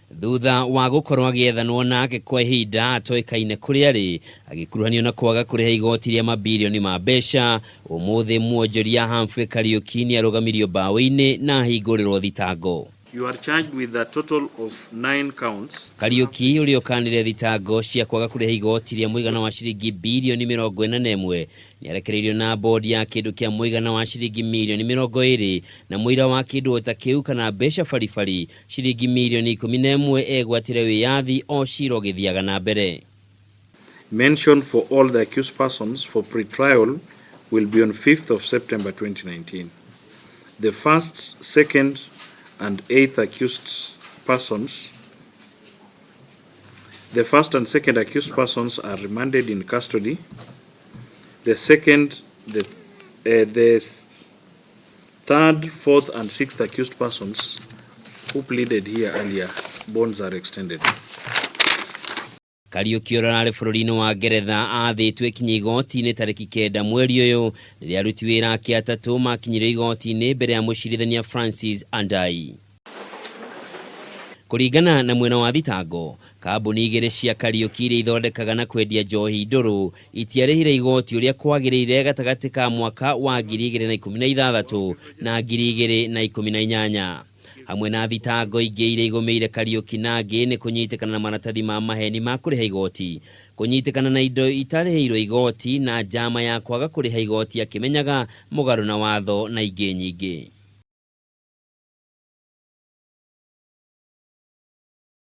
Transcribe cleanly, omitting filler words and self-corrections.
Thutha wa gũkorwo agĩethanwo nake kwa ihinda atoĩkaine kũrĩa arĩ, agĩkuruhanio na kwaga kũrĩha igoti rĩa mabirioni ma mbeca, ũmũthĩ mwonjoria Humphrey Kariũki nĩarũgamirio mbaũ-inĩ na ahingũrĩrwo thitango. You are charged with a total of 9 counts. Kariũki ũrĩa ũkanire thitango cia kwaga kũrĩha igoti rĩa mũigana wa ciringi birioni 41 nĩarekereirio na bodi ya kĩndũ kĩa mũigana wa ciringi mirioni 20 na mũira wa kĩndũ o ta kĩu kana mbeca baribari ciringi mirioni 11 egwatĩre wĩyathi o cira ũgĩthiaga na mbere. Mention for all the accused persons for pre-trial will be on 5th of September 2019. The first, second and eighth accused persons, the first and second accused persons are remanded in custody. The second, the third, fourth and sixth accused persons who pleaded here earlier, bonds are extended. Kariũki ũrĩa ũrarĩ bũrũri-inĩ wa Ngeretha athĩtwo ĩkinye igoti-inĩ tarĩki 9 mweri ũyũ rĩrĩa aruti wĩra ake atatũ makinyire igoti-inĩ mbere ya mũcirithania Francis Andai. Kũringana na mwena wa thitango, kambuni igĩrĩ cia Kariũki iria ithondekaga na kwendia njohi ndũrũ itiarĩhire igoti ũrĩa kwagĩrĩire gatagatĩ ka mwaka wa 2016 na 2018. Hamwe na thitango ingĩ iria igũmĩire Kariũki na angĩ nĩ kũnyitĩkana na maratathi ma maheni ma kũrĩha igoti, kũnyitĩkana na indo itarĩhĩirwo igoti na njama ya kwaga kũrĩha igoti akĩmenyaga mũgarũ na watho na ingĩ nyingĩ.